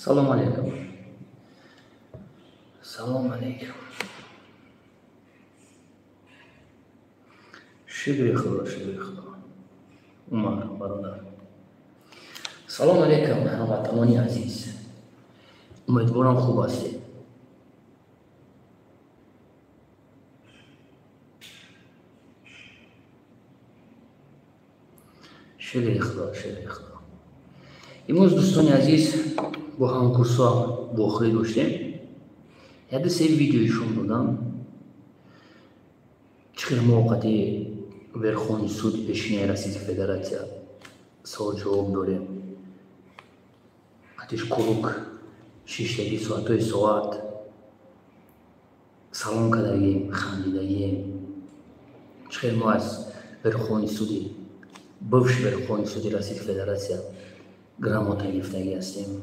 Салом алейкум. Салом алейкум. Шукри Худо, шукри Худо. Умар, бародар. Салом алейкум, ҳамватанони азиз. Умедворам, хуб ҳастед. Шукри Худо, шукри Худо. Имрӯз, дӯстони азиз, бо ҳамкурсҳо вохӯрӣ доштем. Яду се видео ишон додам. Чӣ хел мо қати Верховный суд пешинаи Российской Федерация суол ҷавоб дорем. Қатиш круг шиштагӣ, соатҳои соат салом кардагим, хандидагим. Чӣ хел мо аз Верховный суди, бывший Верховный суди Российской Федерация грамота гирифтагӣ ҳастем.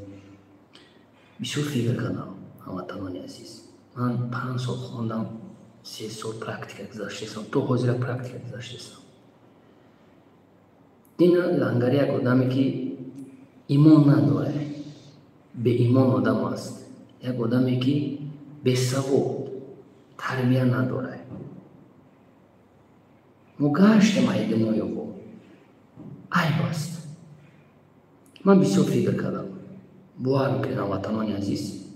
Бисёр фикр кардам, ҳамватанони азиз. Ман 5 сол хондам, 3 сол практика гузаштесам, то ҳозира практика гузаштесам. Дина лангари як одаме, ки имон надорад, беимон одам аст, як одаме, ки бесавод, тарбия надорад. Мо гаштем айдинои ӯ, айб аст. Ман бисёр фикр кардам. Бовар мекунед, ҳамватанони азиз,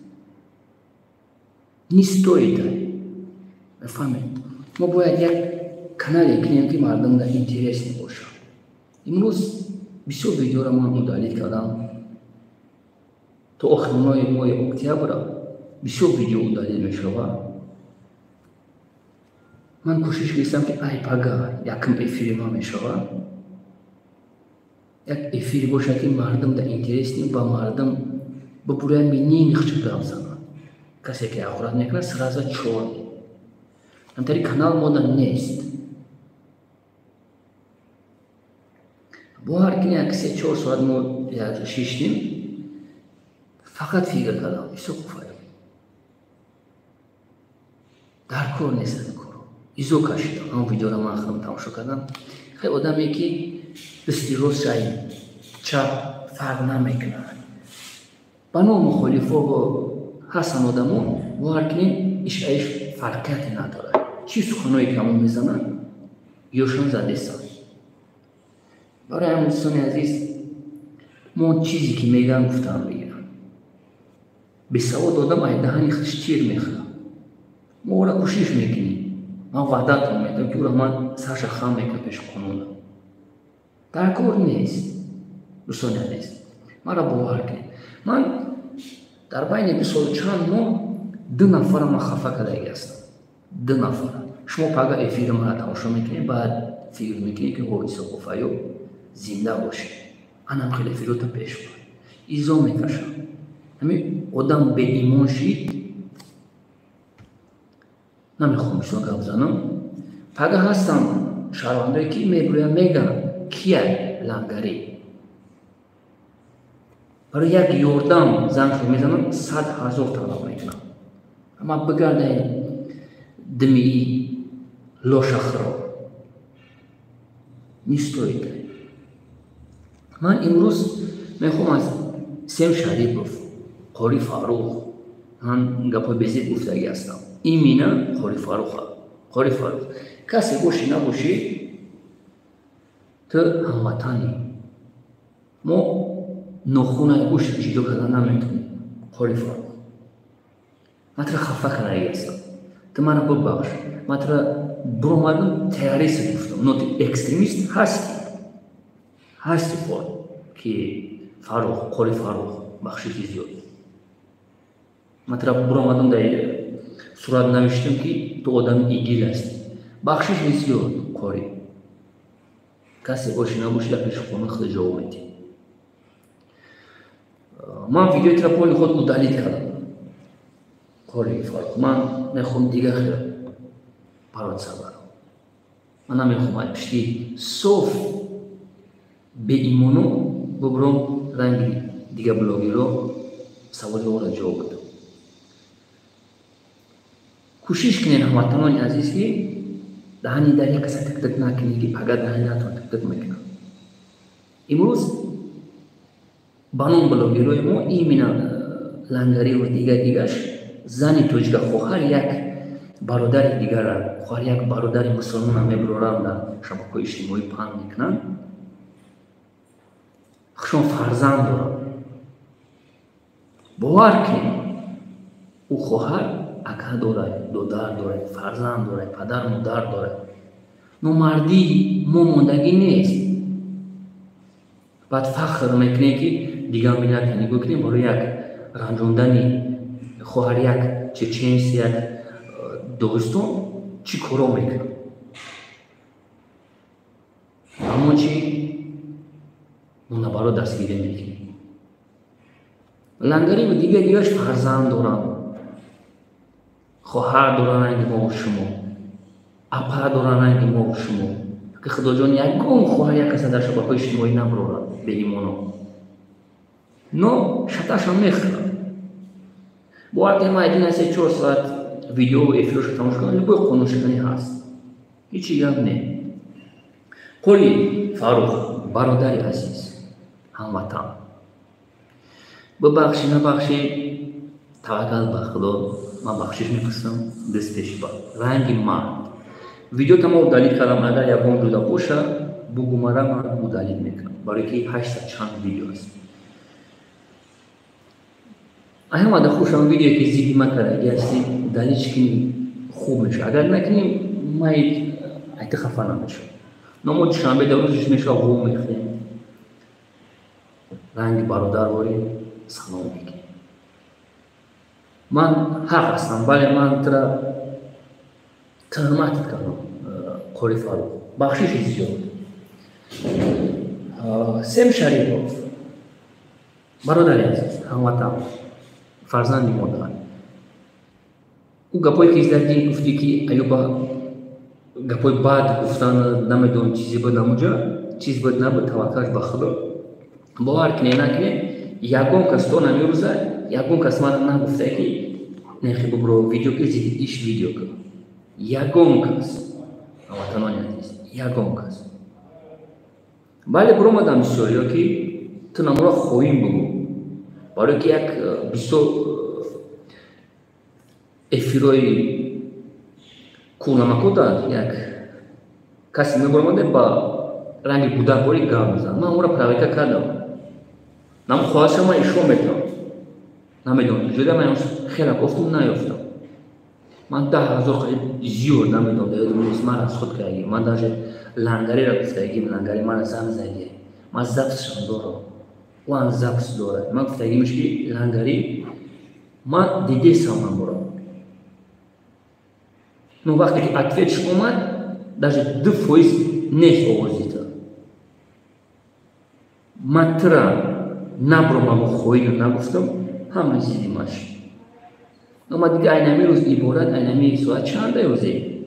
не стоит. Мефаҳмед, мо бояд як канале кунем, ки мардумда интересный бошад. Имрӯз бисёр видеоро ман удалить кардам. То охири моҳи октябра бисёр видео удалить мешавад. Ман кӯшиш кардам, ки ай пага якум эфири ман мешавад, як эфире бошад, ки мардумда интересный ба мардум бубуряд, мининихча гап занад. Касе ки ҳақорат мекунад, сразу чёрный. Ҳамтари канал мода нест. Бовар кунед, як 3-4 соат мо шиштем, фақат фикр кардам. Бисёр хуб, дар кор нест ҳамин коро. Изо кашидам. Ҳамон видеоро ман худам тамошо кардам. Хеле одаме, ки дасти ростшай чап фарқ намекунад, ба ном мухолифо ҳастан одамо. Бовар кунед, иш фарқияте надорад. Чӣ суханое ки ҳамон мезанад, ёшон задестанд. Барои ҳамин, дӯстони азиз, мо чизе ки мегӯям, гуфтаам мегирам. Бесавод одам ай даҳани худаш тир мехӯрад. Мо ӯра кӯшиш мекунем. Ман ваъдатон медиҳам, ки ӯра ман сарша хам мекунам пеши қонунам. Дар кор нест, дӯстони азиз, маро бовар кунед. Ман дар байни 2 солу чанд моҳ ду нафара ман хафа кардаги ҳастам, ду нафара. Шумо пага эфири мара тамошо мекунед, баъд фикр мекунед, ки ҳо, Исоқов Аюб зинда бошед. Анам хеле эфирота пеш бар изо мекашам. Ҳамин одам беимон шид. Намехоҳам бисёр гап занам. Пага ҳастам шаҳрвандое, ки мегӯянд, мегӯянд, кия лангарӣ. Барои як ёрдам занг мезанам, 100 000 талаб мекунам. Ама бигардаи димии лошахро, не стоит. Ман имрӯз мехоҳам аз Сем Шарипов, Қори Фаррух, ман гапҳои безеб гуфтагӣ ҳастам, имина Қори Фарруха. Қори Фаррух, касе бошӣ набошӣ, ту ҳамватанӣ. Мо нохунаи гӯшт ҷудо карда наметавонем. Қори Фаррух, ман туро хафа кардаги ҳастам, ту мана бубахш. Ман туро буромадам, террорист гуфтам, но ту экстремист ҳастӣ, ҳасти. Ки Фаррух, Қори Фаррух, бахшиши зиёд. Ман туро буромадам, дар сурат навиштам, ки ту одами ИГИЛ ҳастӣ. Бахшиши зиёд, Қори. Касе боши набоши, дар пеши қонун худ ҷавоб медиҳӣ. Ман видеои тра поли худ удалить кардам. Қори Фарух, ман мехоҳам дига хел барот сабарам. Ман намехоҳам ай пишти соф беимону бубурам, ранги дига блогеро саволи ора ҷавоб бидам. Кӯшиш кунед, ҳамватанони азиз, ки даҳани дар як каса тик-тик накунед, ки пага даҳани дартон тик-тик мекунад. Имрӯз ба ном блогерои мо, именно Лангариву дига дигаш, зани тоҷика, хоҳар як бародари дигара, хоҳар як бародари мусулмона мебуроранд, дар шабакаҳои иҷтимоӣ паҳн мекунанд. Хушон фарзанд дорад. Бовар кунед, ӯ хоҳар ака дорад, додар дорад, фарзанд дорад, падар модар дорад. Номардии мо мондагӣ нест. Баъд фахр мекунем, ки дигар миллата нигоҳ кунем, барои як ранҷондани хоҳар як чеченс, як Доғистон чӣ коро мекунад. Аммо чӣ мо набаро дастгирӣ мекунем. Лангариву дигар дигараш фарзанд доранд, хоҳар доранд ранги мову шумо, апа доранд ранги мову шумо. Ки Худоҷон, ягон хоҳар як каса дар шабакаҳои иҷтимоӣ набурорад беимоно. Но шаташам мехӯрад. Бовар кунед, ман один се чор соат видео эфироша тамошо кардам, любой қонуншиканӣ ҳаст. Ҳечи гап не. Қори Фарух, бародари азиз, ҳамватан, бибахшӣ, набахшӣ, таваккал ба Худо, ман бахшиш мепурсам, даст пеши ба ранги мард. Видео ма удалить кардам, агар ягон ҷуда боша, бугу мара, ман удалить мекунам, барои ки 800 чанд видео аст. Аҳамада хушам видеое ки зидди ма кардаги ҳастӣ, удалить кунӣ, хуб мешавад. Агар накунӣ, май айта хафа намешавам. Но мо душанбе дар рӯзиш мешава, ғум мехӯрем, ранги бародар ворӣ салом мекунем. Ман ҳақ ҳастам, бале, ман тура туҳмат кардам, Қори Фарух, бахшиши зиёд. Сем Шарипов, бародари азиз, ҳамватан, фарзанди модар, ӯ гапое ки издадӣ, гуфтӣ, ки аюба гапои бад гуфтан, намедонам, чизе буд намуҷа, чиз буд набуд, таваккалш ба Худо. Бовар кунед, накунед, ягон кас то намерӯза ягон кас мана нагуфта, ки нехи бубро видео ки зидди иш видео кун. Ягон кас, ҳамватанони азиз, ягон кас. Бале, биромадам бисёриё, ки ту намуро хоин бугӯ, барое ки як бисёр эфирои кӯрнамако дад, як касе мебаромаде, ба ранги гудакборӣ гап мезанад. Ман ӯро проверка кардам, нам хоҳадша, ман ишон метавам, намедонам ҷода, ман хеле кофтум, наёфтам. Ман 10 000 қариб зиёд, намедонам, дар ёдам нест, ман аз худ кардагӣ. Ман даже Лангариро гуфтагим, Лангари мана зам задия, ман записшам дорам, ӯ запис дорад. Ман гуфтагимш, ки Лангари, ман дидесам намборам. Но вақте ки ответш омад, даже 2% нест овозита. Ман тира набромаму хоину нагуфтам, ҳама зидди ман шуд. Но ман дига айнами рӯз иборат, айнами соат чанда ёзе,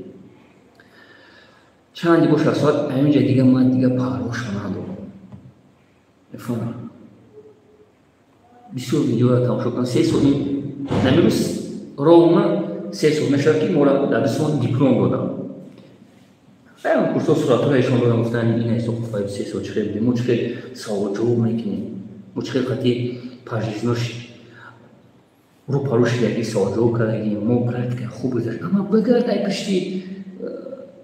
чанди бошад соат, айминҷа дига ман дига парвоша надорам, мефаҳмам. Бисёр видеоро тамошо кардам. 3 сол намерӯз ровно 3 сол мешавад, ки моро дар дастмон диплом додам. Курсо суратҳоро ишон додам, гуфтанд: ина исоқофаев, 3 сол чӣ хел будем, мо чӣ хел саволҷавоб мекунем, мо чӣ хел қати пажизнош рӯпарӯ шидаги саволҷавоб кардагим, мо практика хуб гузашт. Ама бигард ай пишти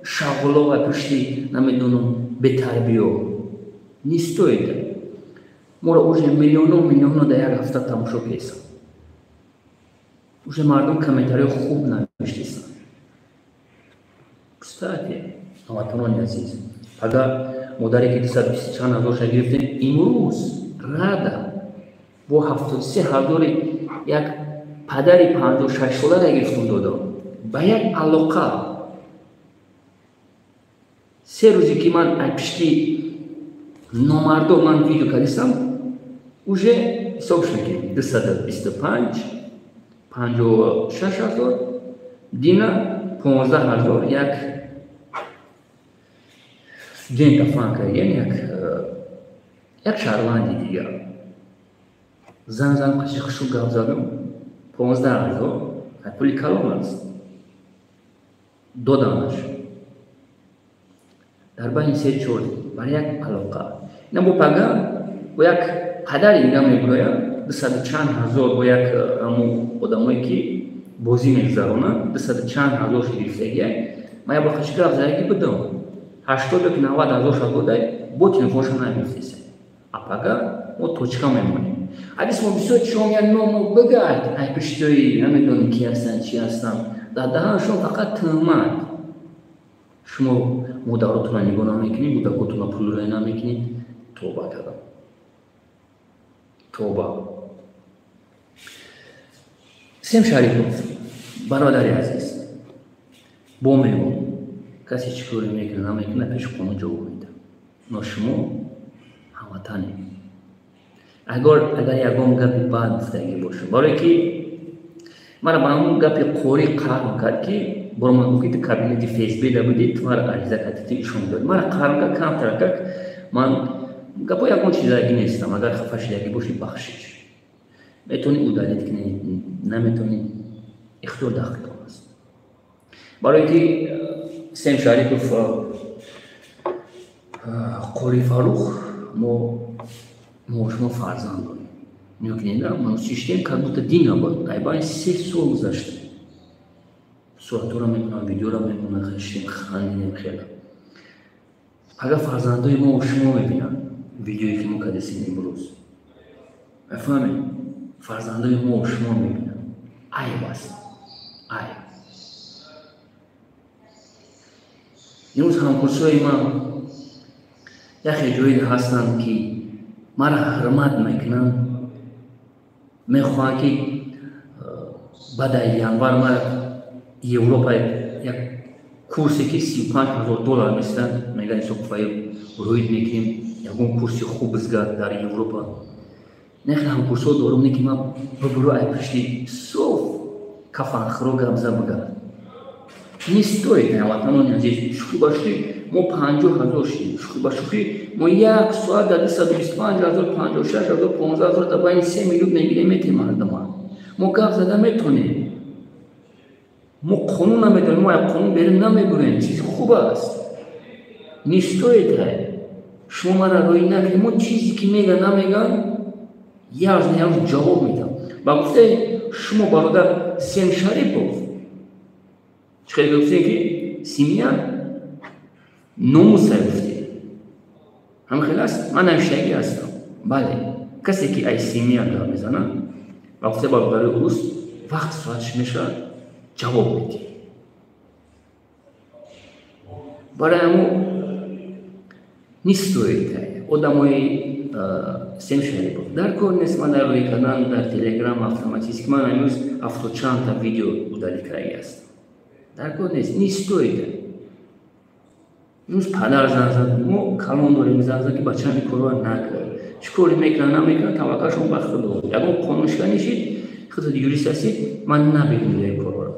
шағло, ай пишти, намедонам, бетарбиё не стоит. Моро уже миллионо миллионо дар як ҳафта тамошо кесам, уже мардум комментариҳо хуб навиштесанд. Кстати, ҳамватанони азиз, агар модаре ки 220 чанд ҳазорша гирифтем, имрӯз рада бо 73 ҳазори як падари 56-солара гирифтум, додам ба як алоқа. 3 рӯзе ки ман ай пишти Номардо ман видео кардистам, уже ҳисобш мекунем 225, 56 000, дина 15 000. Як студента фан кард, як шаҳрванди дигар зан зан қаши хушу гап задам, 15 000 пули калон аст, додамаш дар байни се чор бар як алоқа. Ина бо пага бо як падари дига мегӯяд, дусаду чанд ҳазор, бо як аму одамое ки бозӣ мегузаронанд, дусаду чанд ҳазор гирифтагия. Ман як бор қаши гап задагӣ будам, 80 ё 90 ҳазор ша додай, бо телефонша нагирифтеса. А пага мо точка мемонем. Адис мо бисёр чиҳом як ному бигард, ай пиштои намедонем ки ҳастанд, чи ҳастанд, дар даҳаншон фақат туҳмат. Шумо модаротонро нигоҳ намекунед, кӯдакотонро пул рӯя намекунед. Тоба кардам, тоба. Сем Шарипов, бародари азиз, бо мегӯм, касе чӣ коре мекунад, намекунад, пеши қонун ҷавоб медиҳад. Но шумо ҳамватане. Агар ягон гапи бад гуфтагӣ бошад, барое ки мара ба ҳамун гапи қорӣ қарм кард, ки боро ман гуфт, ки ту кабинети ФСБ да будӣ, ту мара ариза кардӣ, ту ишон додӣ, мара қарм кард камтар как. Ман гапо ягон чизагӣ нестам. Агар хафа шидагӣ бошӣ, бахшиш. Метавонӣ удалить кунӣ, наметавонӣ, ихтиёр дар худтон аст. Барое ки Сем Шарипов, Қори Фаррух, мо шумо фарзанд дорем. Нигоҳ кунед, ман чиштем, как будто дин набуд. Айбайн 3 сол гузашта, суратҳоро мемонам, видеоро мемонам, хештем, хандидем хеле. Агар фарзандои мо шумо мебинанд видеое, ки мо кардесем имрӯз, мефаҳмед, фарзандои мо шумо мебинанд, айб аст, айб. Имрӯз ҳамкурсҳои ман яхе ҷое ҳастанд, ки маро ҳурмат мекунанд, мехоҳанд, ки баъдаи январ мара Европа як курсе, ки 35 000 доллар меситад, мегӯяд, исоқфаи рӯид мекунем, ягон курси хуб бизгар дар Европа. Нехел ҳамкурсҳо дорум, не ки ман бибуру ай пишти соф кафанхӯро гап за бигард. Не стоит, ҳамватанони азиз. Шӯхӣ ба шӯхӣ мо 50 000 шидем, шӯхӣ ба шӯхӣ мо як соат дар 225 000, 56 000, 15 000 дар байни 3 миллион мегирем, метем мардума. Мо гап зада метонем, мо қонун намедонем, мо як қонун берем намегӯем, чизи хуб аст. Не стоит. Шумо мара рӯй накунед. Мо чизе ки меган, намеган, як рӯз на як рӯз ҷавоб медам. Ба гуфтаи шумо, бародар Сем Шарипов, чӣ хеле гуфтем, ки семья номуса гуфтем, ҳам хел аст. Ман навиштагӣ ҳастам, бале, касе ки ай семья гап мезанад, ба гуфтаи бародари урус, вақт соатш мешавад, ҷавоб медиҳ. Барои ҳамо не стоит. Одамои Сем Шарипов, дар кор нест ман дар рӯй кардан дар Телеграм автоматически. Ман имрӯз ҳафтод чандта видео удалить кардагӣ ҳастам. Дар кор нест, не стоит. Имрӯз падар зан зад, мо калон дорем, зан зад, ки бачаам ин корро накард. Чӣ коре мекунад, намекунад, таваккалшон ба Худо. Ягон қонуншиканӣ шид, худат юрист ҳастӣ, ман набинам ин корро.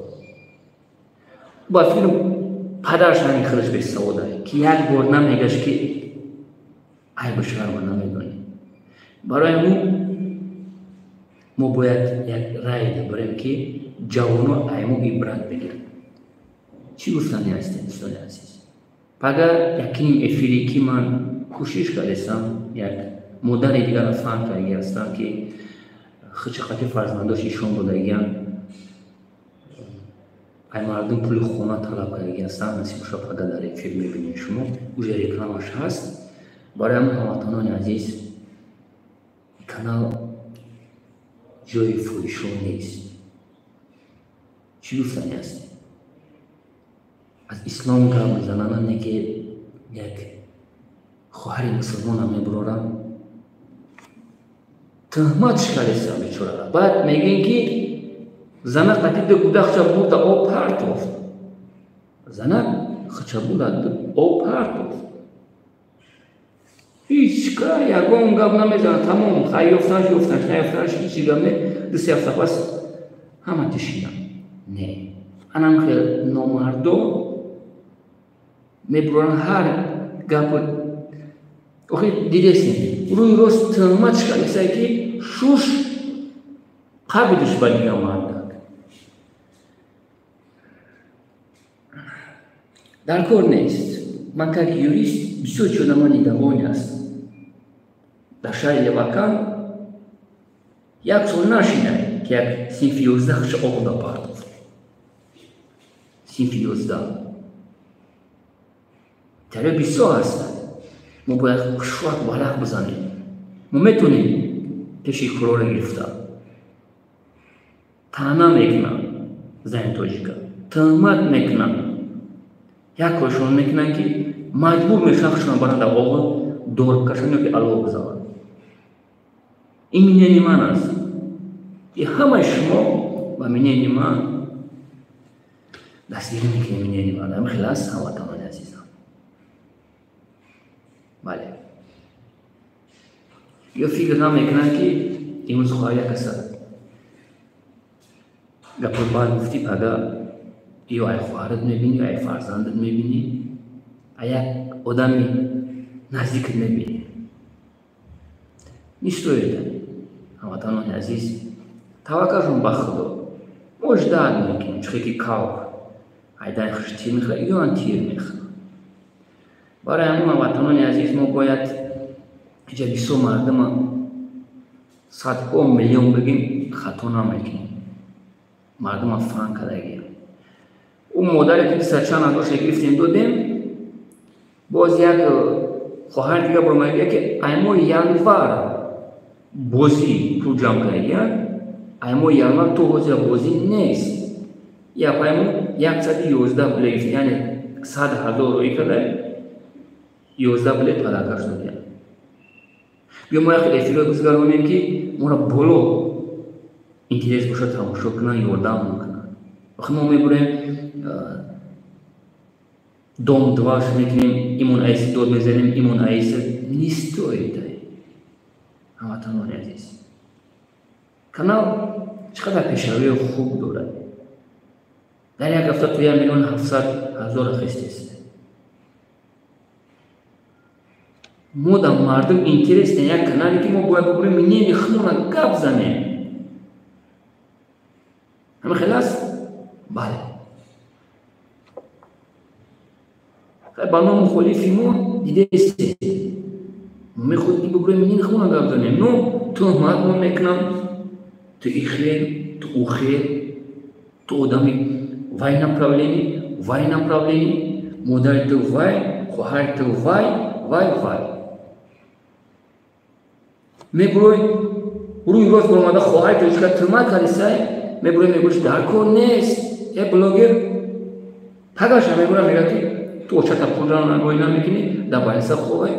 Ба фикрам, падараш ҳамин худаш бесавода, ки як бор намегашт, ки айбу шарма намедонӣ. Барои ҳамун мо бояд як рай дабарем, ки ҷавоно аймо ибрат бигиранд. Чӣ гуфтани ҳастем, дӯстони азиз? Пага якним эфире, ки ман кӯшиш кардестам, як модари дигарро фаҳм кардагӣ ҳастам, ки хичақати фарзандош ишон додагианд, ай мардум пули хона талаб кардагӣ ҳастанд. Насиб боша, пага дар эфир мебинед шумо, уже рекламаш ҳаст. Барои ҳамин, ҳамватанони азиз, канал ҷои фоҳишо нест. Чӣ гуфтани ҳастем? Аз ислом гап мезананд, не ки як хоҳари мусулмонам мебурорам, туҳмат шикардеста бечорара. Баъд мегӯем, ки зана қати ду кӯдакча бурда об партофт, зана хича бурда об партофт. Ҳеҷ ка ягон гап намезанад, тамом, хай ёфтанаш, ёфтанаш, наёфтанаш, ҳеҷ гап не, 2-3 ҳафта пас ҳама тишидан. Не. Анам хел номардо мебуранд ҳар гапо. Охи дидесем, рӯи рост тӯҳмат шиканисае ки шуш қабидуш ба дига мардак. Дар кор нест. Ман как юрист бисёр чизо ман недоволен аст. Дар шаҳри Левакан як сол нашинай, ки як синфи 11 хуша обода партофт. Синфи 11. Таре бисёр ҳастанд. Мо бояд хушвақт варақ бизанем. Мо метавонем пеши хӯрора гирифта. Таъна мекунанд зани тоҷика, тӯҳмат мекунанд. Як коршон мекунанд, ки маҷбур мешаванд хушона баранд дар оғо дор бикашанд ё ки алов бизананд. Ин мнение ман аст. И ҳамаи шумо ба мнение ман дастгирӣ мекунед, мнение ман. Ҳамин хел аст, ҳамватанони азизам. Бале. Ё фикр намекунанд, ки имрӯз хоҳар як каса гапи бад гуфтӣ, пага ё ай хоҳарат мебинӣ, ё ай фарзандат мебинӣ, ай як одами наздикат мебинӣ. Не стоит. Ҳамватанони азиз, таваккалшон ба Худо. Мо ждат мекунем, чӣ ки кавк айдай хуш тир мехӯрад, ё тир мехӯрад. Барои ҳамон, ҳамватанони азиз, мо бояд иҷа бисёр мардума садҳо миллион бигем, хато намекунем. Мардума фан кардагиям. Ӯ модаре ки 200 чанд ҳазорша гирифтем додем, боз як хоҳари дига баромадия, ки ай моҳи январ бозӣ пул ҷамъ кардагиян, ай моҳи январ то ҳозира бозӣ нест. Як ай мо 111 билет гирифт, яъне 100 ҳазор роӣ карда 11 билет подаркаш додиям. Биё мо як эфирро гузаронем, ки моро боло интерес бошад, тамошо кунанд, ёрдам кунанд. Охи мо мебурем дом дваш мекунем, имон айси дод мезанем, имон айси не стоит. Ҳамватанони азиз, канал чӣ қадар пешравии хуб дорад. Дар як ҳафта то 1 700 000 хестест. Мо дар мардум интерес не як канале, ки мо бояд бибурем мнение худмона гап занем. Ҳамин хел аст? Бале. Ба ном мухолифи мо дидестем. Мо мехоҳем, ки бибурем мнение худмона гап занем. Но тӯҳмат мо мекунам, ту и хел, ту ӯ хел, ту одами вай направление, вай направление, модари ту вай, хоҳари ту вай, вай, вай. Мебурой рӯи рост баромада хоҳари тоҷика тӯҳмат кардисай, мебурой мегӯш дар кор нест. Э блогер пагаша мебура мегӯяд, ки ту очата пулра рой намекунӣ, дар байса хоҳай.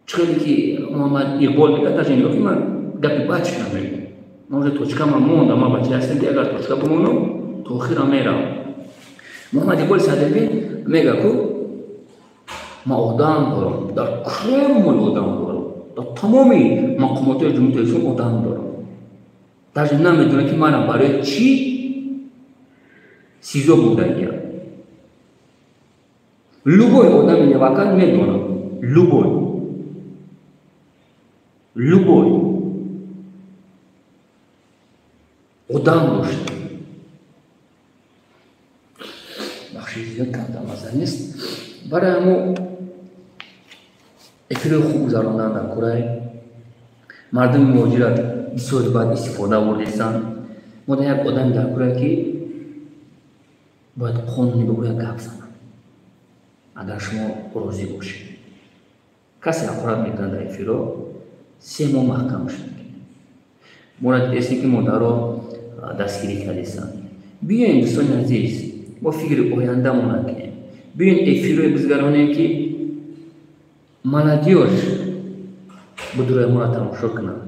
Чӣ хеле ки Муҳаммад Иқбол мегӯяд, даже нигоҳ ки ман гапи бад чӣ намегӯям. Ман уже точкама монда, ман бача ҳастам, ки агар точка бимонам, то охира меравам. Муҳаммад Иқболи Садриддин мегӯяд, ку ман одам дорам, дар Кремл одам дорам, дар тамоми мақомотҳои Ҷумҳурии Тоҷикистон одам дорам. Даже намедонам, ки манам барои чӣ СИЗО бурдагиям. Любой одами Левакан медонам, любой. Любой. Одам дошта. Бахшиш зиёд кардам, маза нест. Барои ҳамо эфири хуб гузарондан дар курай мардуми муҳоҷират бисёр бад истифода бурдесанд. Мо дар як одами дар курай, ки бояд қонуни бигӯяд, гап занад. Агар шумо розӣ бошед. Касе ҳақорат мекунад дар эфиро, 3 моҳ маҳкамаш мекунем. Моро дидестем, ки модарро дастгирӣ кардесанд. Биёем, дӯстони азиз, мо фикри ояндамона кунем. Биёем эфирое бизгаронем, ки молодёж будурои моро тамошо кунанд,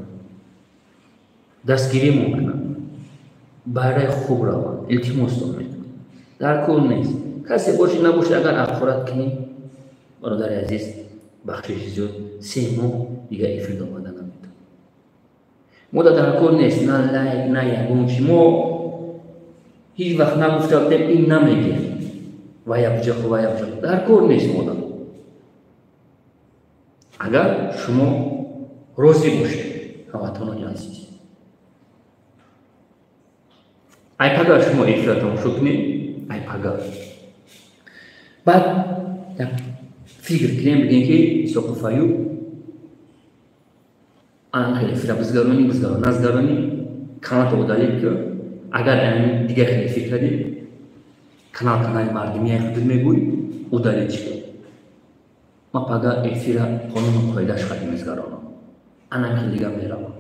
дастгиримон кунанд, байраи хуб раванд. Илтимостон мекунам. Дар кор нест. Касе боши набоши, агар ҳақорат кунӣ, бародари азиз, Бахшиши зиёд, 3 моҳ дига эфир омада наметавонам. Мо дар кор нест на лайк, на ягон чи. Мо ҳеҷ вақт нагуфта будем, ин намегирем ва якҷаху ва якҷаху дар кор нест модам. Агар шумо розӣ бошед, ҳамватанони азиз, ай пага шумо эфира тамошо кунед, ай пага баъд як фикр кунем, бигем, ки Исоқов Аюб ан хеле эфира бизгаронӣ, бизгарон, назгаронӣ, каналто удалить ки. Агар дигар хеле фикр кардӣ, канал канали мардумия худут мегӯй, удалить ки. Ма пага эфира қонуну қоидаш қадим мезгаронам, анам хеле дигар меравам.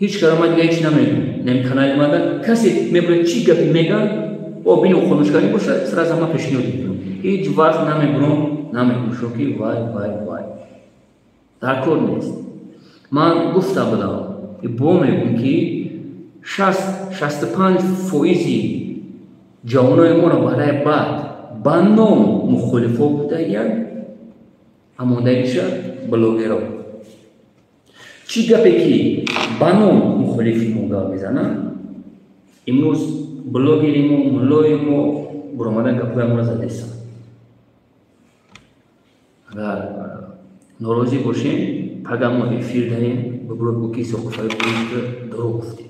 Ҳеҷ кара ма дига ҳеч намегӯм. Нем канали мада касе мебурад, чӣ гапи меган, о биню хонушкарӣ боша, сразу ма пешниҳод мекунам. Ҳеҷ вақт намебурам, намегӯшо, ки вай, вай, вай, дар кор нест. Ман гуфта будам, бо мегӯм, ки 65% ҷавонои моро барои бад ба ном мухолифо будагиянд, амондагиша блогеро. Чӣ гапе ки ба ном мухолифи мо гап мезананд, имрӯз блогери мо, муллои мо буромада гапҳои моро задестанд. Агар норозӣ бошем, пага мо эфир даҳем, бибурод, ки Исоқов дурӯғ гуфтем,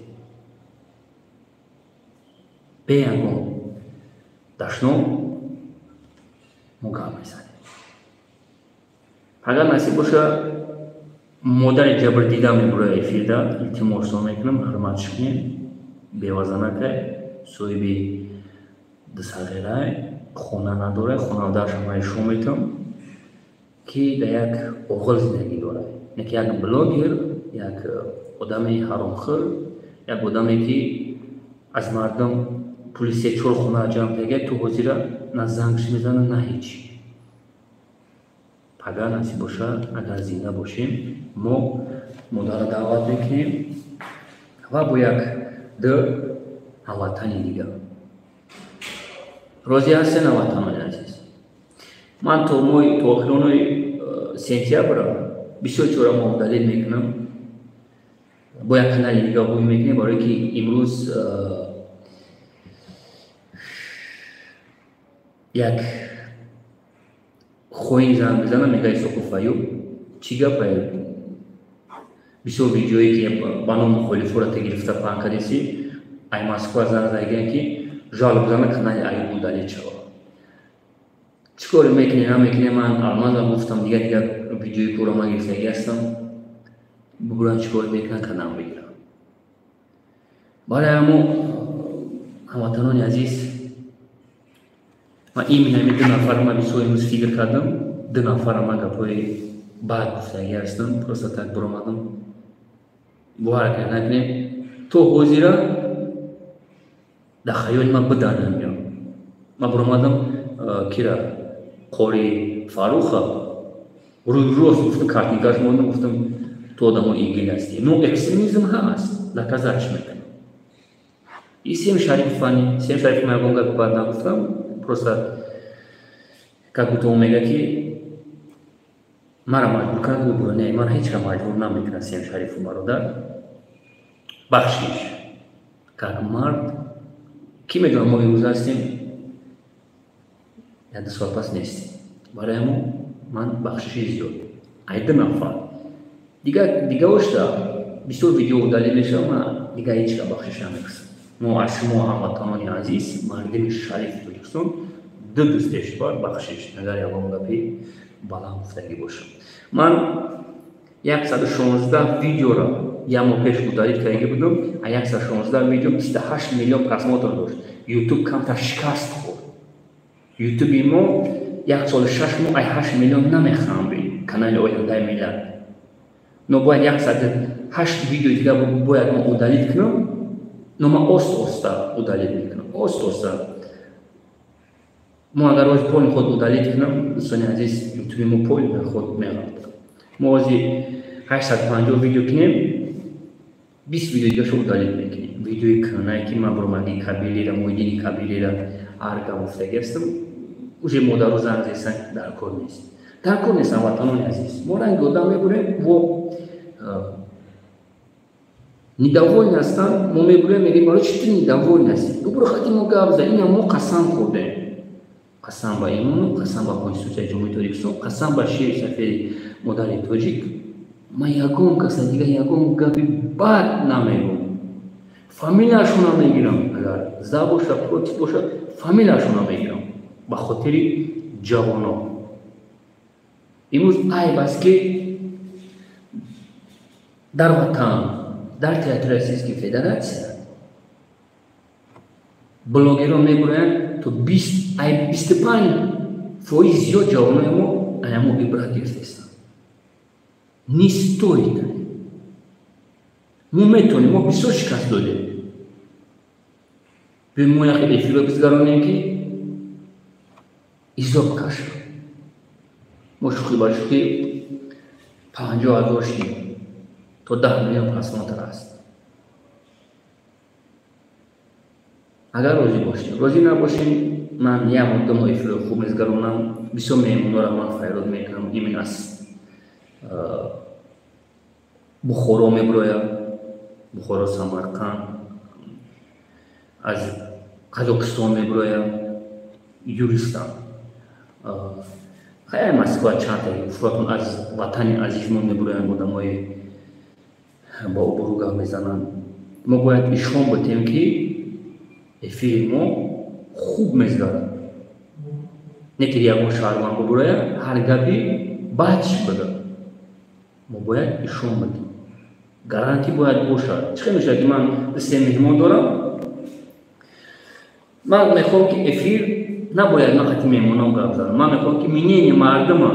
бе ягон дашном мо гап мезанем. Агар насиб боша, модари ҷабрдида мебуроя эфирда, илтимосон мекунам, ҳурматш кунем. Бевазанакай, соҳиби дусағирай, хона надорай, хонаводараш ҳамаи шумо метавон, ки дар як оғил зиндагӣ дорад. Ки як блогер, як одами ҳаромхӯр, як одаме, ки аз мардум пули се чор хона ҷамъ карда, ту ҳозира на зангш мезана, на ҳеҷ. Пага насиб бошад, агар зинда бошем, мо модарро даъват мекунем ва бо як ду ҳамватани дигар. Розӣ ҳастен, ҳамватанони азиз? Ман то моҳи, то охиронои сентябра бисёр чора мо далел мекунам, бо як канали дига ҳуй мекунем, барое ки имрӯз як хоин занг мезанам, мега: «Исоқов Аюб, чӣ гапае? Бисёр видеое ки ба ном мухолифоро та гирифта паҳн кардеси, ай Москва занг задагиян, ки жалоб зана, канали Аюб удалить шава. Чӣ коре мекунӣ, намекунӣ?» Ман алмазам гуфтам, дигар дигар видеои кора ман гирифтагӣ ҳастам, бубурам, чӣ кор мекунам, канал бигирам. Барои ҳамо, ҳамватанони азиз, ман именно ҳамин ду нафар, ман бисёр имрӯз фикр кардам, ду нафара ман гапҳои бад гуфтагӣ ҳастам, просто так биромадам. Бовар накунем, то ҳозира дар хаёли ман биданам. Ман биромадам, кира, Қори Фаруха рӯи рост гуфтам, картинкаш мондам, гуфтам: «Ту одамо ИГИЛ ҳастӣ». Но экстремизм ҳаст, доказать мекунам. И Сем Шариф, фани Сем Шариф, ман ягон гапи бад нагуфтам, просто как будто он мега, ки мара маҷбур кард, гу. Не, ман ҳечра маҷбур намекунам. Сем Шарифу бародар, бахшиш, как мард. Кӣ медонад, мо имрӯз ҳастем, як ду сол пас нестем. Барои ҳамо ман бахшиши зиёд ай ду нафар. Дигаошта бисёр видео удалить мешавад, ман дигар ҳечра бахшиш намекунам. Мо аз шумо, ҳамватанони азиз, мардими шарифи Тоҷикистон, ду дӯстешбар бахшиш, агар ягон гапи баланд гуфтагӣ бошам. Ман 116 видеоро як моҳ пеш удалить кардагӣ будам, а 116 видео 28 миллион просмотр дошт. Ютуб камтар шикаст хӯрд. Ютуби мо як соли 6 моҳ ай 8 миллион намехамбид, канали «Ояндаи миллат». Но бояд 108 видеои дигар бояд мо удалить кунам, но ман оста оста удалить мекунам, оста оста. Мо агар ози поли худ удалить кунам, дӯстони азиз, ютуби мо поли худ меғалтад. Мо ози 850 видео кунем, 20 видео дигашо удалить мекунем. Видеои кӯнае, ки ман Бурмаги Кабилира, Муҳиддини Кабилира ҳар гап гуфтагӣ ҳастам, уже модару занг зесан, дар кор нест. Дар кор нест, ҳамватанони азиз. Мо ранги одам мебурем, во недовольны ҳастанд, мо мебурем, мегӯем барои чӣ ту недовольны ҳастӣ? Бубуро хати мо гап зан, ина мо қасам хӯрдем. Қасам ба имону, қасам ба Конститутсияи Ҷумҳурии Тоҷикистон, қасам ба шери сафеди модари тоҷик. Ман ягон каса дига ягон гапи бад намегӯм. Фамилияшона мегирам, агар за боша, против боша, фамилияшона мегирам ба хотири ҷавоно. Имрӯз айб аст, ки дар ватан, дар территорияи Российской Федерация блогерон мегӯянд, то 25% зиёд ҷавонои мо аямо ибрат гирифтаистанд. Не стоит. Мо метавонем, мо бисёр шикаст додем. Биёем мо як эфирро бизгаронем, ки изоб кашам. Мо шӯхӣ ба шӯхӣ 50 000 шидем, то 10 миллион просмотр аст. Агар розӣ бошем, розӣ набошем, ман як моҳ, 2 моҳ эфирро хуб мезгаронам, бисёр меҳмонҳоро ман файрод мекунам, именно аз Бухоро мебурояд, Бухоро, Самарқанд, аз Қазоқистон мебурояд, юристам. Хай, Москва чандта фуратон аз ватани азизмон мебуроянд, одамои ба обрӯ гап мезананд. Мо бояд ишон бутем, ки эфири мо хуб мезгарад. Не ки ягон шаҳрванд бубурояд, ҳар гапи бадш бигӯяд. Мо бояд ишон бутем. Гарантӣ бояд бошад. Чӣ хел мешавад, ки ман се меҳмон дорам? Ман мехоҳам, ки эфир набояд ман қати меҳмонон гап занам. Ман мехоҳам, ки мнение мардума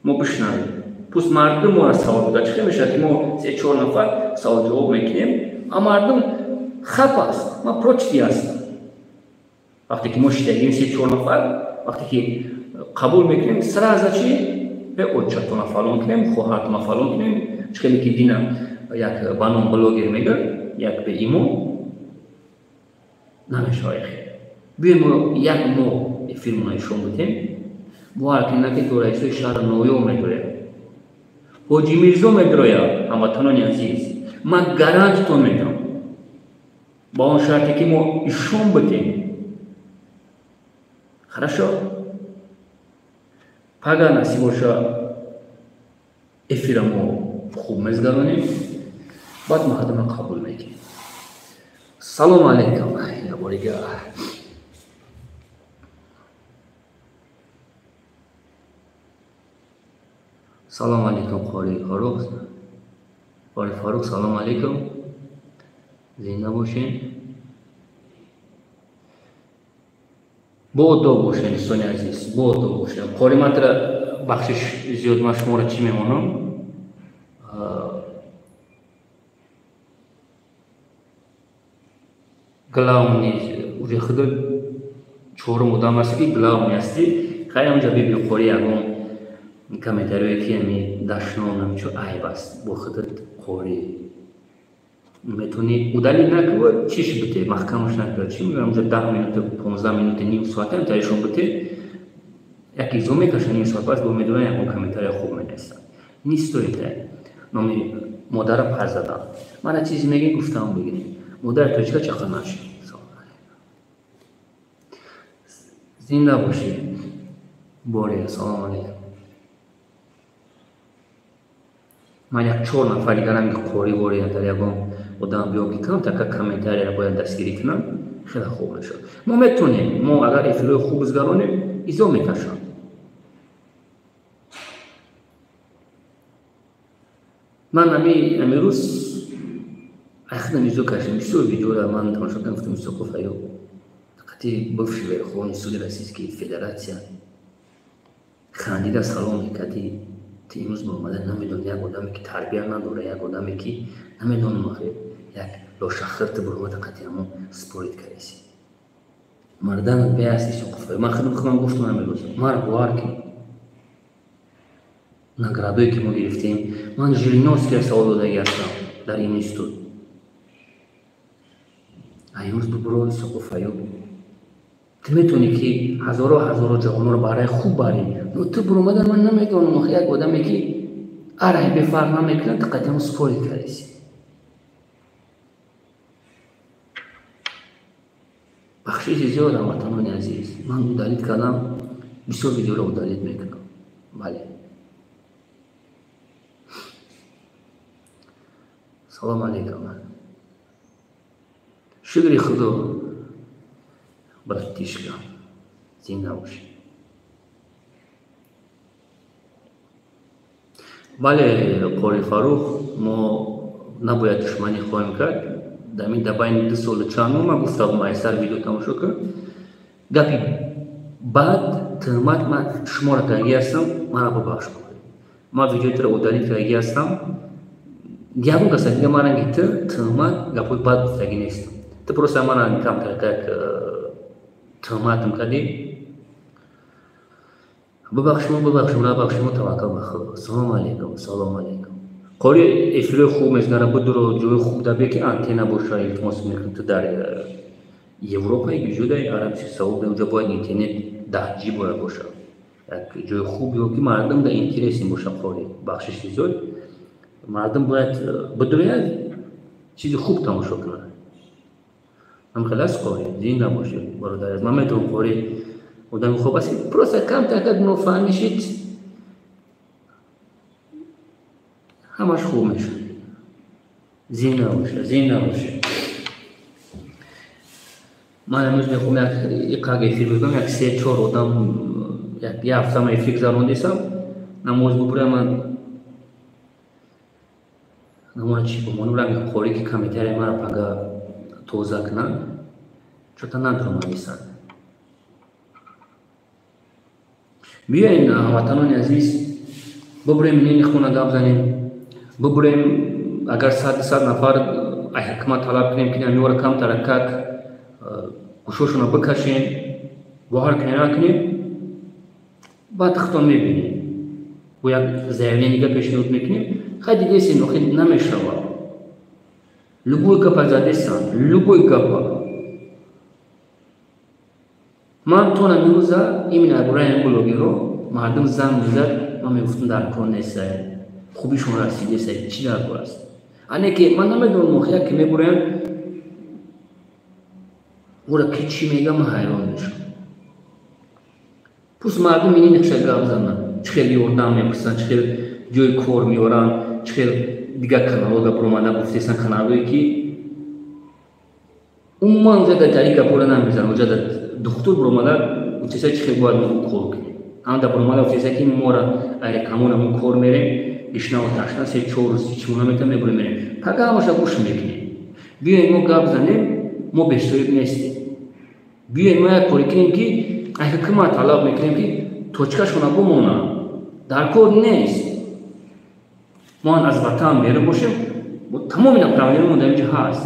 мо бишнавем. Пусть мардум моро савол бидад. Чӣ хел мешавад, ки мо се чор нафар савол ҷавоб мекунем, а мардум хап аст. Ман против ҳастам. Вақте ки мо шидагим се чор нафар, вақте ки қабул мекунем, сразу чи бе отчатона фалон кунем, хоҳартона фалон кунем, чӣ хеле ки дина як ба ном блогер мегӯяд, як беимон намешавад. Биёем мо як моҳ эфирмона ишон бутем. Бовар кунед, ки то раисои шаҳри Ноё медрояд, Ҳоҷи Мирзо медрояд. Ҳамватанони азиз, ман гарантитон медиҳам, ба он шарте ки мо ишон бутем. Хорошо, пага насиб боша, эфира мо хуб мезгаронем, баъд мардума қабул мекунем. Салому алайкум яборига. Салому алайкум, қори Фарух, қори Фарух, салому алайкум, зинда бошен, боодоб бошен, дӯстони азиз, боодоб бошен. Қори, ман тара бахшиш зиёд, ман шуморо чӣ мемонам? Главный уже худо чорум одам аст, ки главный ҳастӣ. Хай, ҳамҷа биби қори, ягон комментариое ки ами дашном намчо айб аст. Бо худат қори метавонӣ удалить накунӣ, чиш бите, маҳкамаш накунӣ, чӣ мегӯям, ҳамҷа 10 минута, 15 минута, ним соата таишон бите, як изо мекаша, ним соат пас бо медонам ягон комментария хуб менависам. Не стоит номи модара пар задан. Мана чизе мегӯем, гуфтаам бигирем. Модари тоҷика чақа нашид. Зинда бошед. Боре, ассалому алайкум. Ман як чор нафар дигарам қори воре дар ягон одам биём, ки камтака комментарияро бояд дастгирӣ кунам, хеле хуб мешавад. Мо метавонем, мо агар эфирҳои хуб бизгаронем, изо мекашам. Ман ами рӯз ахирам изо кашидам, бисёр видеоро ман тамошо кардам, гуфтам: Исоқов аю қати бывший Верховный суд Российской Федерация хандида салом мекарди, ту имрӯз баромада, намедонам, як одаме ки тарбия надора, як одаме ки намедонам, охир як лошахир, ту баромада қати ҳамон спорить кардеси. Марданат беаст, Исоқов. Ман худам гуфтам ҳамин рӯз, мара бовар кун, наградое ки мо гирифтем, ман Жириновскийро савол додагӣ ҳастам дар институт. А имрӯз бубуро, Исоқов аюб, ту Ту метавонӣ ки ҳазору ҳазору ҷавонро барои хуб барӣ. Но ту буромадан ман намедонам, охи як одаме ки арай бефарқ намекунад, ту қатъиан спорит кардеси. Бахшиши зиёд, ҳамватанони азиз, ман удалить кардам, бисёр видеоро удалить мекунам. Бале. Салом алейкум. Шукри Худо, братишка, зинда бошӣ. Бале, Қори Фарух, мо набояд душманӣ хоҳем кард. Дар байни 2 солу чанд моҳ ман гуфта будам, айсар видео тамошо кард. Гапи бад, туҳмат ман шуморо кардагӣ ҳастам, маро бубахш кунед. Ман видеои туро удалить кардагӣ ҳастам. Ягон каса дига ман ранги ту туҳмат, гапҳои бад гуфтагӣ нестам. Ту просто мана камтар как туҳматам кардӣ. Бубахшимо, бубахшимо, набахшимо, таваккал ба Худо. Салом алейкум, салом алейкум. Қори эфирои хуб мезгара будуро ҷои хуб дабе ки антенна боша, илтимос мекунам. Ту дар Европа ҷудаи Арабси Сауд уҷа бояд интернет 10G бояд боша. Як ҷои хуб ё ки мардум да интереси боша. Қори бахшиши зиёд мардум бояд будурояд чизи хуб тамошо кунад. Ҳам хеле аст қори, зинда бошед, бародар. Ман метавонам қори одами хуб аст, просто камтар как нофаҳмишид ҳамаш хуб мешавад. Зинда бошед, зинда бошед. Ман имрӯз мехоҳам як иқак эфир бикунам, як 3-4 одам як ҳафта ман эфир гузарондисам, намоз бубурам, ман намоз чӣ бимонам, ранги қори ки комментария маро пага тоза кунанд, чота надромадисан. Биёен, ҳамватанони азиз, бубурем нини хона гап занем, бубурем агар 100 нафар ай ҳукумат талаб кунем ки намиёра камтара как гӯшошона бикашем, бовар кунем накунем, баъд худтон мебинем. Бо як заявление дига пешниҳод мекунем, хай дидесем, охир намешавад. Любой гапа задесан, любой гапа. Ман то намирӯза именно барои блогерҳо мардум занг мезад, ман мегуфтам дар кор нестай, хубишон расидесай, чӣ дар кор аст? Ане ки ман намедонам, охир як ки мебуроям ӯра ки чӣ мега, ман ҳайрон мешавам. Пус мардум ини нақша гап зананд, чӣ хел ёрдам мепурсанд, чӣ хел ҷои кор меоранд, чӣ хел дигар каналҳо гап омада гуфтесан, каналҳое ки умуман уҷа дар тари гапҳоро намезананд, уҷа дар духтур буромада гуфтеса чӣ хел бояд мо кор кунем. Ҳам дар буромада гуфтеса ки моро айрекамон ҳамон кор мерем, гишнаву ташна 3-4 рӯз ҳеч мо наметавонем, мебурем мерем. Пага ҳамаша гӯш мекунем. Биёем мо гап занем, мо бесоҳиб нестем. Биёем мо як коре кунем ки ай ҳукумат талаб мекунем ки точкашона бимонад. Дар кор нест. Мо аз ватан берун бошем, тамоми направлениямон дар инҷо ҳаст.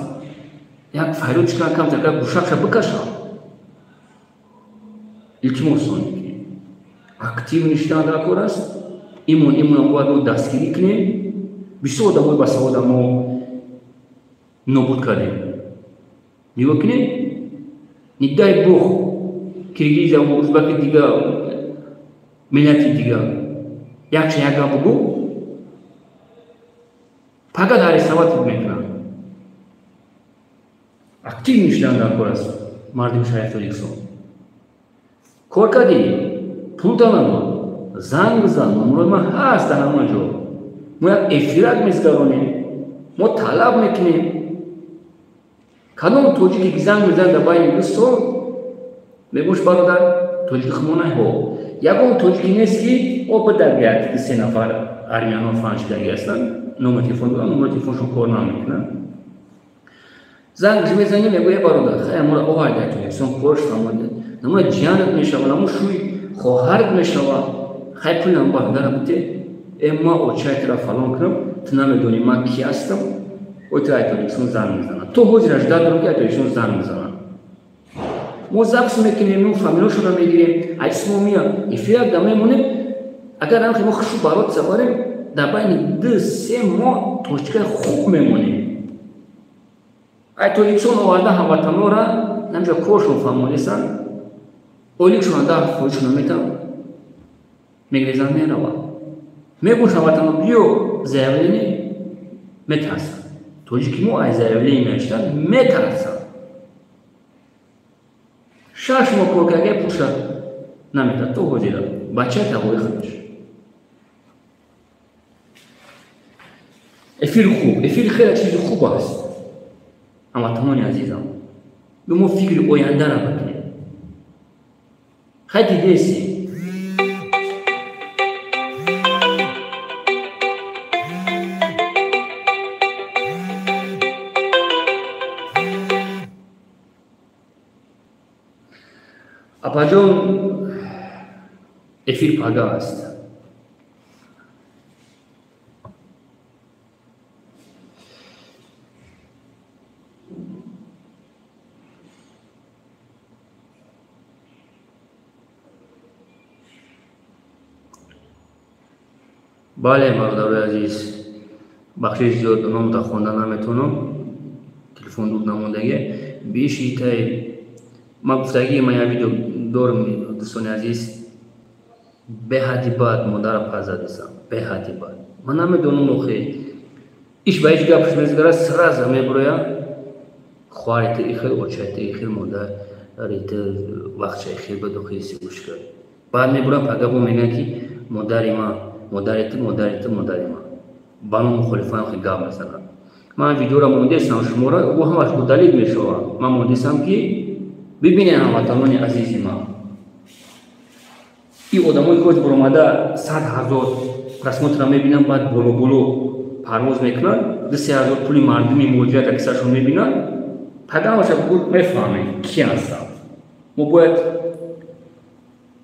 Як файрод чӣ кунам, камтар як гӯшакша бикашам. Илтимос мекунем. Актив ништан дар кор аст. Имон имона бояд мо дастгирӣ кунем. Бисёр одамои басавода мо нобуд кардем. Нигоҳ кунем, не дай бог киргизия, узбаки дига, миллати дига якча як гап бугӯ, пага дар ҳисобат мекунанд. Актив ништан дар кор аст мардуми шаҳри Тоҷикистон. Кор кардӣ, пул талаб, занг бизан, номерои ман ҳаст дар ҳама ҷо. Мо як эфирак мезгаронем, мо талаб мекунем. Кадом тоҷике ки занг мезанад дар байни 2 сол, мегӯш бародар, тоҷики хумонай ҳо. Ягон тоҷике нест ки о бидаг як 2-3 нафар армяно фаншидаги ҳастанд, номер телефон доранд, номери телефоншон кор намекунад. Зангш мезанӣ, мегӯяд бародар, хай аморо овард дар Тоҷикистон, корш фаҳмода. Намуна ҷиянат мешавад, намун шӯи хоҳарат мешавад. Хай пул нам бародара бите, ма очай тура фалон кунам, ту намедонӣ ман ки ҳастам, ой ту ай Тоҷикистон занг мезанад. То ҳозираш дад дорам ки ай Тоҷикистон занг мезанад. Мо запис мекунем, мо фамилияшонро мегирем, айсмо меяд, эфирак да мемонем. Агар ҳам мо хушу барот сабарем, дар байни 2-3 моҳ тоҷикаи хуб мемонем. Ай Тоҷикистон оварда ҳамватанора намҷо коршон фаҳмонесанд. Ойликшона 10%шона метам, мегрезан, меравад. Мегӯшам ватано биё заявление, метарсанд. Тоҷики мо аз заявление навиштан метарсанд. 6 моҳ кор карда, пулша наметад то ҳозира. Бачаи тағои худаш. Эфир хуб, эфир хеле чизи хуб аст. Ҳамватанони азизам, мо фикри ояндара бикунем. Хай, дидеси, апаҷон, эфир пага аст. Бале, бародарои азиз, бахшиш зиёд, номда хонда наметавонам, телефон дур намондагӣ. Бишитай, ман гуфтагӣ, ман як видео дорам, дӯстони азиз, беҳадди бад модара пас задисам, беҳадди бад. Ман намедонам, охи иш ба ҳеҷ гапш мезгара, сразу мебуроя: хоҳари ту ихел, очаи ту ихел, модари ту вақтша ихел буд, охи гӯш кард. Баъд мебурам, пага бо мегӯянд, ки модари ман, модари ту, модари ту, модари ман. Ба ном мухолифаам хел гап мезананд. Ман видеоро мондесам, шуморо ӯ ҳамаш удалить мешавад. Ман мондесам, ки бибинед, ҳамватанони азизи ман, ин одамое ки баромада 100 000 просмотрро мебинанд, баъд боло боло парвоз мекунанд, 2-3 ҳазор пули мардуми муҳоҷират аксаршон мебинанд. Пагамаша мефаҳмем, ки ҳастанд. Мо бояд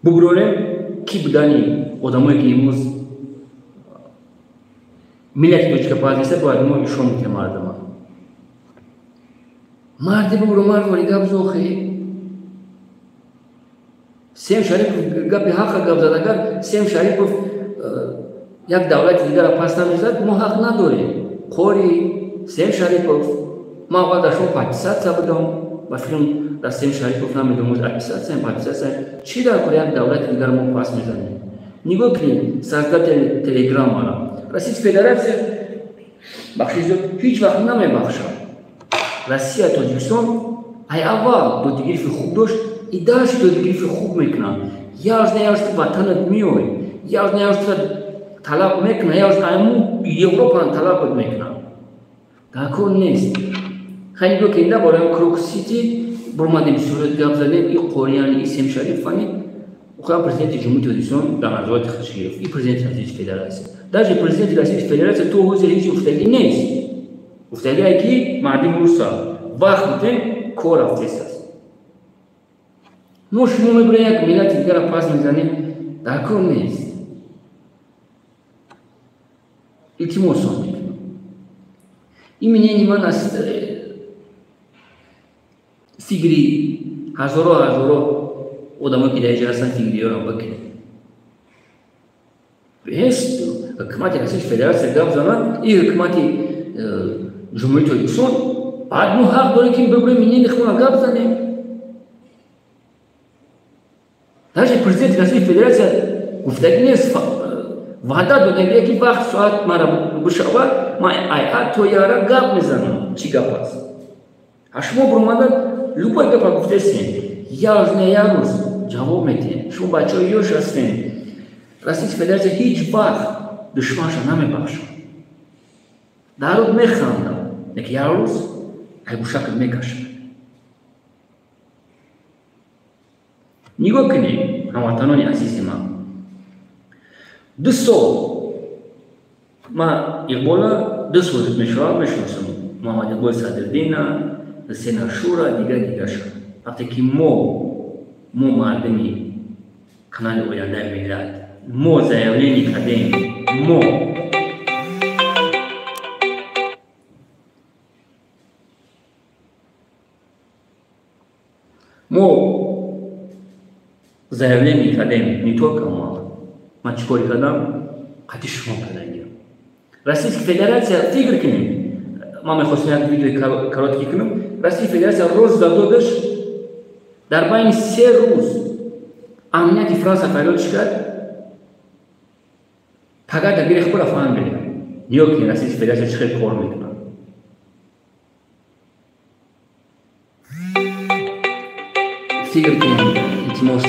бубурорем, ки будани одамое, ки имрӯз миллати тоҷика пазиста. Бояд мо ишон битем мардума. Марди бубуро, мард вори гап зохи. Сем Шарипов гапи ҳақа гап зад. Агар Сем Шарипов як давлати дигара пас намезад, мо ҳақ надорем. Қори Сем Шарипов, ман аввал дар шумо подписаться будам, ба филм дар Сем Шарипов намедонам, отписаться, подписаться. Чӣ дар кор як давлати дигара мо пас мезанем? Нигоҳ кунед, создатель Телеграмара. Российская Федерация, бахшиш зиёд, ҳеҷ вақт намебахшад. Россия, Тоҷикистон ай аввал додигирифи хуб дошт и дальше додигирифи хуб мекунад. Як рӯз на як рӯз ватанат меояд, як рӯз на як рӯз талаб мекунад, як рӯз айму Европа талаб мекунад. Дар кор нест. Хай, нигоҳ кунед, барои Крокус Сити бурмадем, сурат гап задем, и Қорияни, и Сем Шарифани. Охиран президенти Ҷумҳурии Тоҷикистон дар назорати худш гирифт, и президенти Российской Федерация. Даже президенти Российской Федерация то ҳозир ҳеҷ гуфтагӣ нест. Гуфтагие, ки мардуми руса вақт бутем, кор рафтест аст. Мо шумо мебурем, як миллати дигара пас мезанем, дар кор нест. Илтимосон мекунам, ин мнение ман аст, фикри ҳазоро ҳазоро одамое, ки дар инҷа ҳастанд, фикриёро бикунед. Беҳест ҳукумати Российской Федерация гап занад, ин ҳукумати Ҷумҳурии Тоҷикистон, баъд мо ҳақ дорем, ки бибурем, мнение худро гап занем. Даже президенти Российской Федерация гуфтагӣ нест, ваъда додагие, ки вақт соат мара бишавад, ман айа то яра гап мезанам. Чӣ гап аст? А шумо буромада любой гапа гуфтесем, як рӯз не як рӯз ҷавоб медиҳем. Шумо бачаҳои ёш ҳастем. Российская Федерация ҳеҷ вақт душманша намебахшад. Дар рӯз механдам, лекин як рӯз айгӯшакат мекашад. Нигоҳ кунед, ҳамватанони азизи ман, 2 сол ман Иқбола 2 сол мешавад мешиносам, Муҳаммад Иқболи Садриддина, Сенашура, дигар дигарша. Вақте ки мо мардуми канали Ояндаи миллат мо заявление кардем, мо заявление кардем, не только ма, ман чӣ кори кардам, қати шумо кардагиам. Российская Федерация, фикр кунем, ман мехостам як видеои короткий кунам. Российская Федерация роз задодаш, дар байни 3 рӯз Амнияти Франса фарёд чӣ кард? Пагар дар гирех кура фаҳмида. Нигоҳ кунед, Российская Федерация чӣ хел кор мекунад. Фикр кунед, илтимос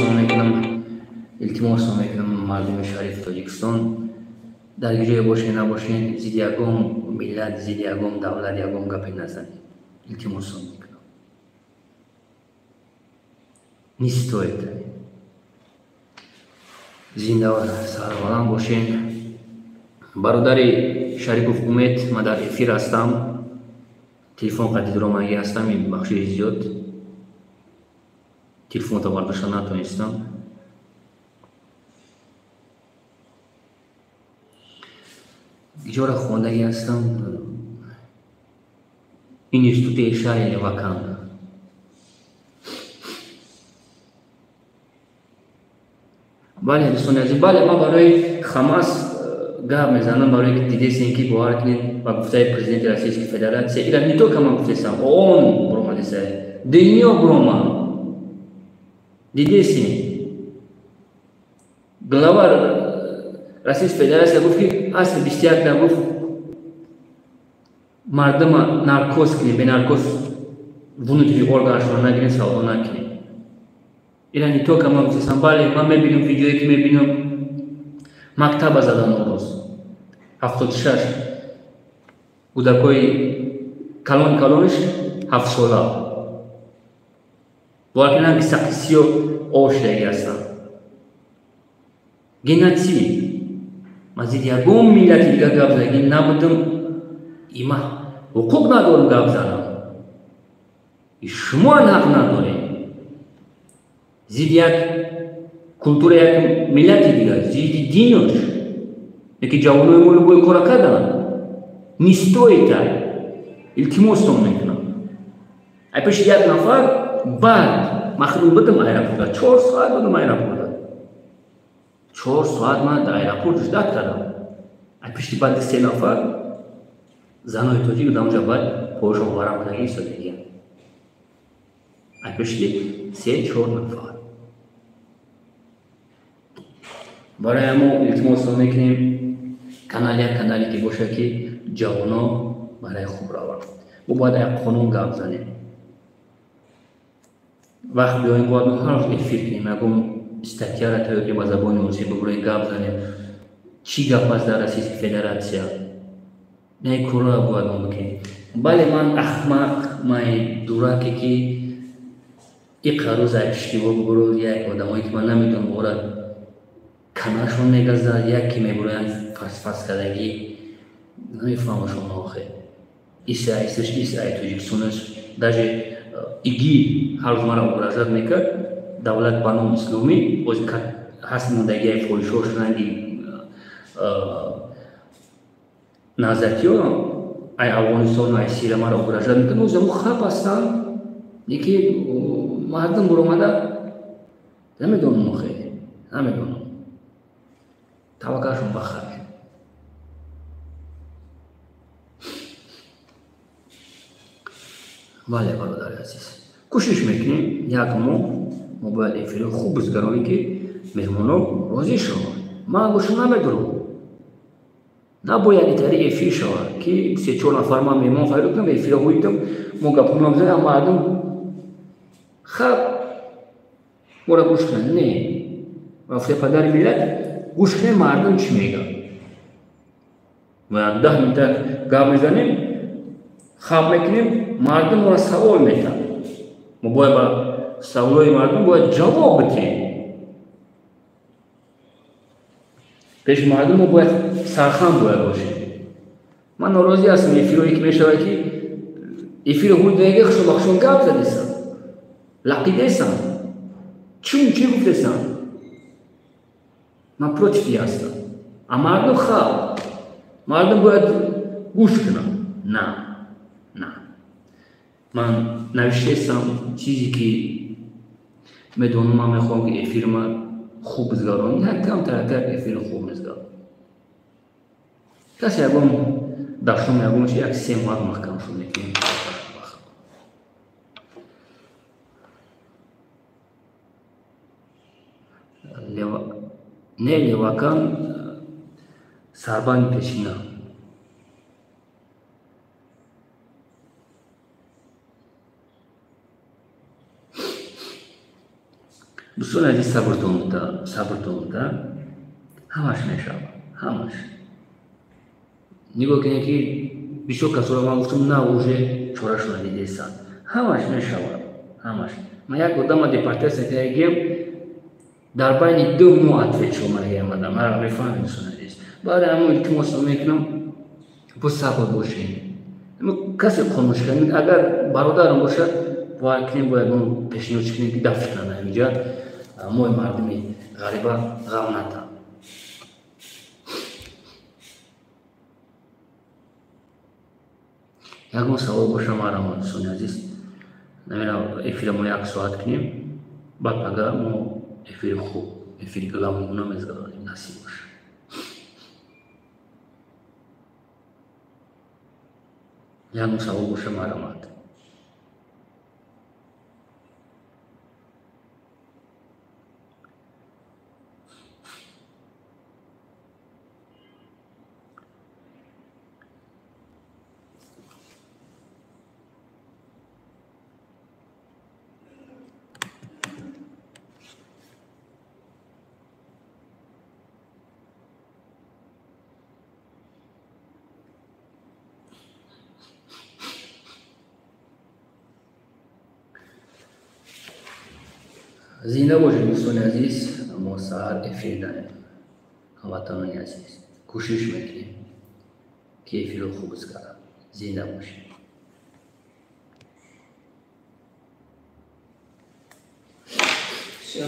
мекунам мардуми шарифи Тоҷикистон, дар ҷое бошед набошед, зидди ягон миллат, зидди ягон давлат ягон гапе назанед. Илтимос мекунам. Не стоит. Зинда сарбаланд бошед. Бародари Шарипов Умед, ман дар эфир ҳастам. Телефон қати дуромагӣ ҳастам, бахшиши зиёд. Телефонро бардошта натонистам. Иҷора хондагӣ ҳастам. Институти шаҳри Левакан. Бале, дӯстони азиз, бале, ман барои Хамас гап мезанам, барои ки дидесем ки бовар кунед ба гуфтаи президенти Российской Федерация, ира не только ман гуфтесам, ООН буромадеса, дунё буромад. Дидесем. Глава Российской Федерация гуфт ки асри 21 гуфт мардума наркоз кунед, бе наркоз внутренний органашонро нагиред, савдо накунед. Ира не только ман гуфтесам, бале, ман мебинам видеое ки мебинам, мактаба задан ороз 76 кӯдакои калон калониш 7 сола бовар кунед ки сақи сиёҳ об шудагӣ ҳастанд. Геноцид. Ман зидди ягон миллати дигар гап задагӣ набудам, има ҳуқуқ надорам гап занам. И шумо ҳақ надоред. Зидди як культура як миллати дигар, зидди динаш. Яки ҷавонои мо любой кора карданд. Не стоит. Илтимостон мекунам. Ай пеши як нафар баъд махрум будам аэропорта. 4 соат будам аэропорта. 4 соат ман дар аэропорт ждать кардам. Ай пеши баъди 3 нафар занои тоҷик дар онҷа баъд поёшон варам карда истодагиям. Ай пеши 3-4 нафар. Барои мо илтимос мекунем канал як канале ки бошад ки ҷавоно барои хуб раванд. Мо бояд як қонун гап занем. Вақт биёем бояд мо ҳар рӯз эфир кунем, ягон статьяро тайёр кунем ба забони русӣ бибурем гап занем. Чӣ гап аст дар Российской Федерация? Не корро бояд мо бикунем. Бале, ман ахмақ, ман дураке ки иқа рӯз як иштибоҳ бибурад, як одамое ки ман намедонам ора канашон мегазад, яке мебуроянд фасфас кардагӣ, намефаҳмашон охир. Иса исаш иса ай Тоҷикистонаш, даже ИГИ ҳар рӯз маро угрожать мекард, давлат ба ном исломӣ, боз ҳаст мондагиаи фоҳишҳо шуданги назатиё, ай Афғонистону ай Сирия маро угрожать мекард. Оз мо хап ҳастанд, яке мардум буромада намедонам охир, намедонам. Таваккалшон ба хайр. Бале, бародари азиз, кӯшиш мекунем як моҳ мо бояд эфири хуб бизгаронем ки меҳмоно розӣ шаванд. Ман гӯшам намедорам. Набояд итари эфир шавад ки 3-4 нафар ман меҳмон файдо кунам, эфира ҳуидам, мо гапҳоро бизанем, мардум хаб моро гӯш кунанд. Не, вақте падари миллат гӯш кунем мардум чӣ мегӯяд. Ва 10 минута гап мезанем, хаб мекунем, мардум моро савол метавад. Мо бояд ба саволҳои мардум бояд ҷавоб бидиҳем. Пеши мардум мо бояд сархам бояд бошем. Ман норозӣ ҳастам эфирҳое ки мешавад ки эфири ҳуддаги хушон гап задесам, лақидесам, чун чӣ гуфтесам. Ман против ҳастам. А мардум хаб, мардум бояд гӯш кунанд. На, на. Ман навиштесам чизе ки медонам, ман мехоҳам ки эфири ман хуб бизгаронам, як камтар эфири хуб мизгарам. Касе ягон даштом ягон чи як 3 моҳ маҳкам шуд мекунем. Не левакан сарбанди пешина. Дӯстони азиз, сабртон буда, сабртон буда, ҳамаш мешавад, ҳамаш. Нигоҳ кунед, ки бисёр касоро ман гуфтам, на уже чорашона дидестанд. Ҳамаш мешавад, ҳамаш. Ман як одама депортатсия кардагиам, дар байни 2 моҳ ответ шуд омада. Маро мефаҳмед, дӯстони азиз. Баъд ҳамон илтимос мекунам, бо сабр бошед. Касе қонуншикан агар бародарам бошад, бояд кунем, бояд мо пешниҳод кунем, ки дафн кунанд ҳаминҷа, мои мардуми ғариба ғам натан. Ягон савол боша, марама, дӯстони азиз. Намедонам, эфира мо 1 соат кунем, баъд пага мо эфири хуб, эфири главнигуна мезгаронем, насиб боша. Ягон савол боша, марамат. Зинда бошед, дӯстони азиз. Мо саҳар эфир дарем. Ҳамватанони азиз, кӯшиш мекунем, ки эфирро хуб гузарам. Зинда бошед. Всё.